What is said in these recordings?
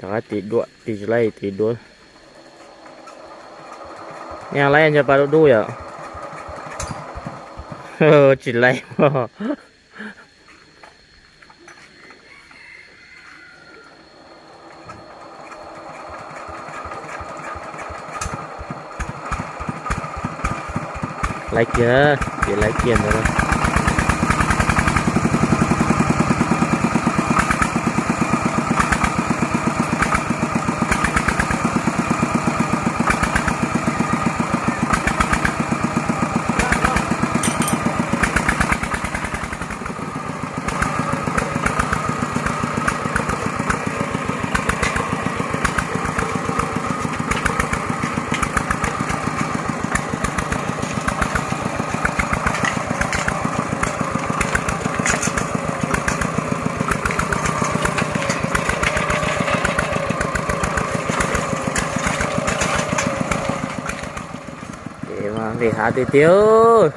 Rov qab tiv duav, tiv tsis laib tiv duav. Nyaj laib nco pa dub dub yom. Tsis laib. Laib kiag, ces laib kiag ntawd. Ces mas nqis hav tiag tiag,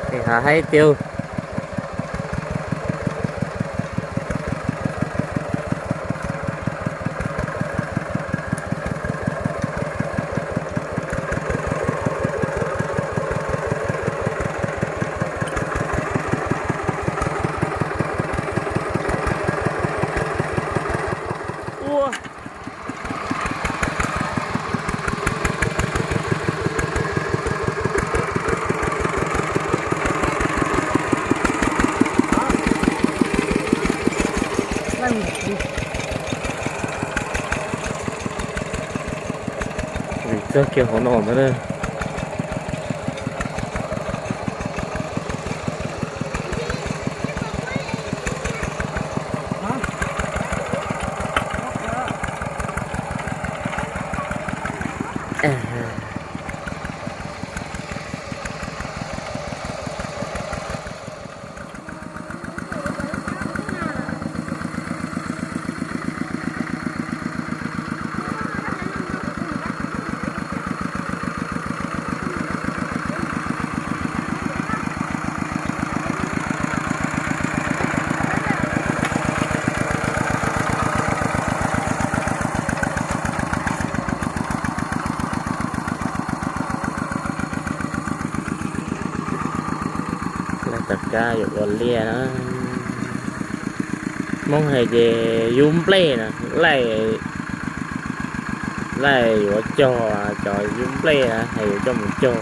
nqis hav haib tiag. Vim txog kiag hauv no ntag na. Laij tag kab yuav ua liaj na. Hmoob hais ces yub nplej na, laij, laij yuav cog cov yub nplej na, hais yuav coj mus cog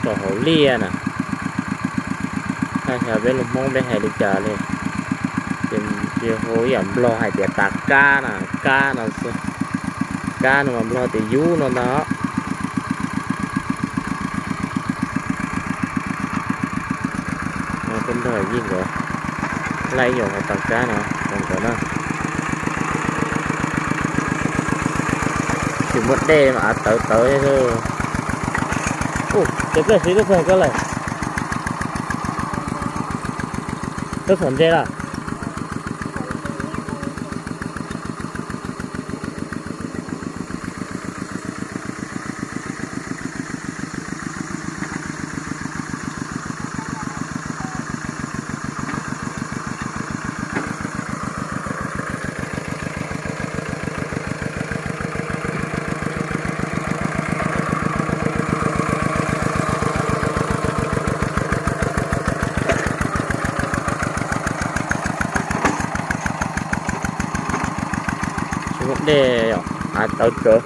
rau hauv liaj na. Xyov peb lus Hmoob peb hais li cas li. Ces hu yam Nplog hais tias tas kab na, kab no xwb. Kab no mas Nplog tias yub no ntag. Peb Nplog yeej nkawd laij ib yam hais tas kab no rau nkawd na. Tsis muaj dej mas av tawv tawv thiab. Ces koj siv tuaj txog koj lawm, tuaj txog ntse lawm. Tsis muaj dej, av tawv kawg.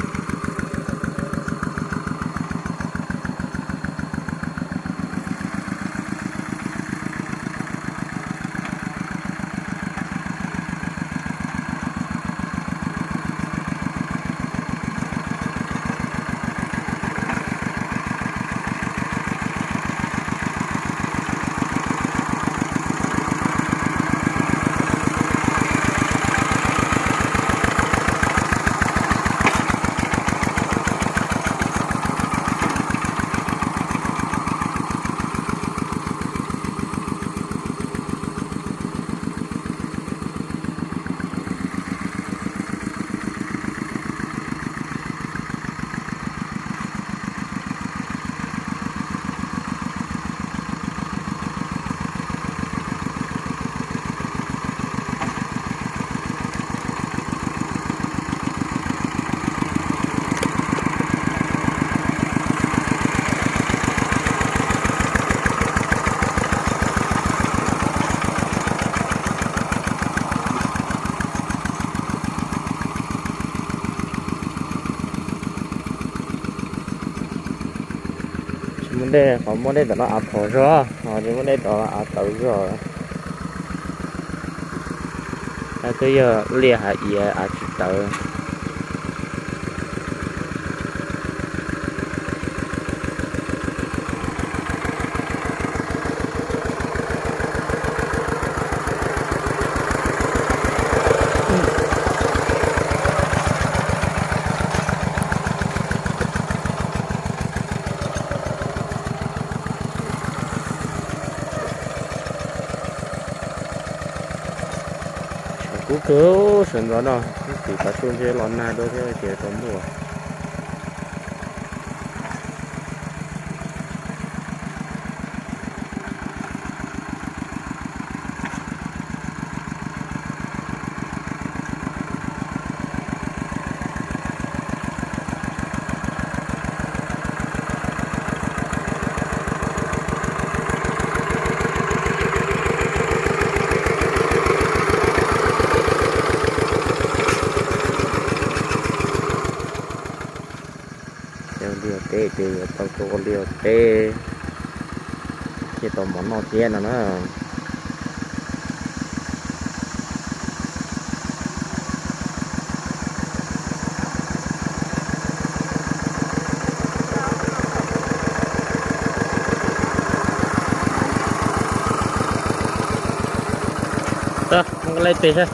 Dej qhov muab dej tom no av phom zog, ho tsis muab dej tom av tawv zog. Twb yog liaj hav iav av tsis tawv. Tshav kub kawg sawv ntxov no, tim tav su ntshe los nag dua thiab ces tau ntuj. Coj ua liaj teb ces yuav tau coj ua liaj teb thiaj tau mov noj thiab no na. Mus ko lej tes saib.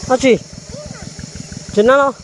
Dab tsi? Tsis nab los?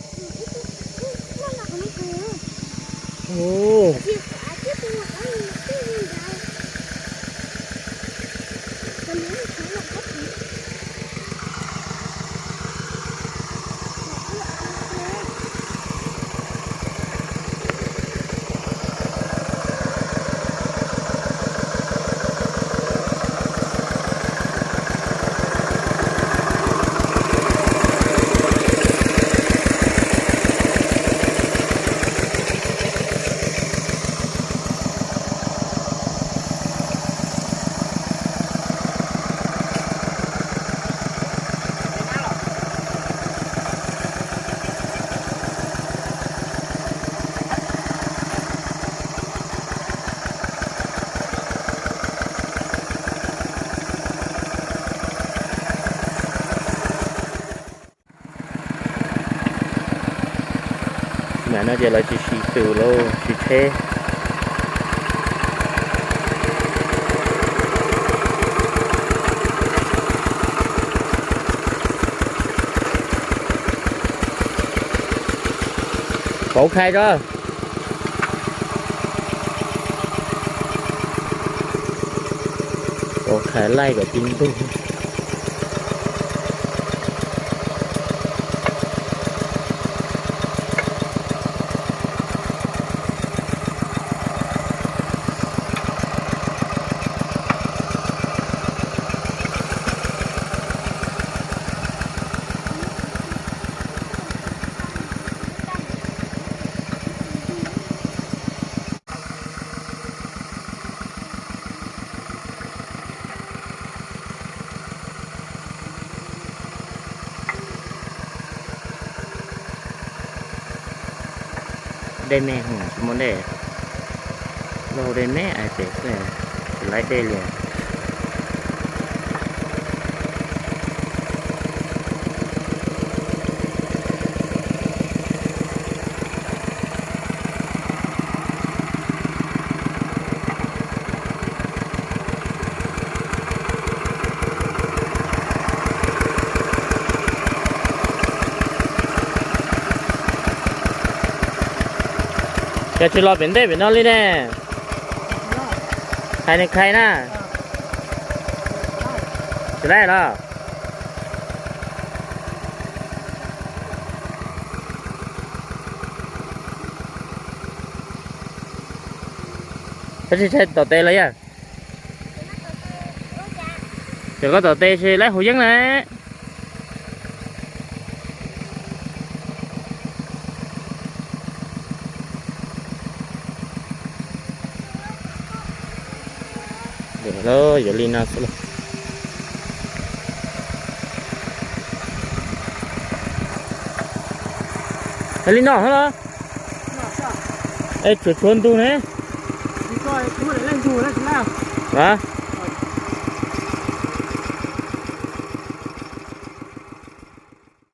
Ces lawv tsis siv tw lawm, siv tsheb. Pauv khai tso. Pauv khai laij kom tib ntug. Dej me, tsis muaj dej, lub hauv dej me es pem xwb, tsis laib dej li. Cas tsis los pem ntej pem no li ne? Hais nws khai na. Tsis laib los? Koj tsis tshais tom tes los yog? Ces koj tom tes ces laib hauv yeeb na. Yuav li no xwb. Li no los? Es tshuav tshuav ntug ne. A,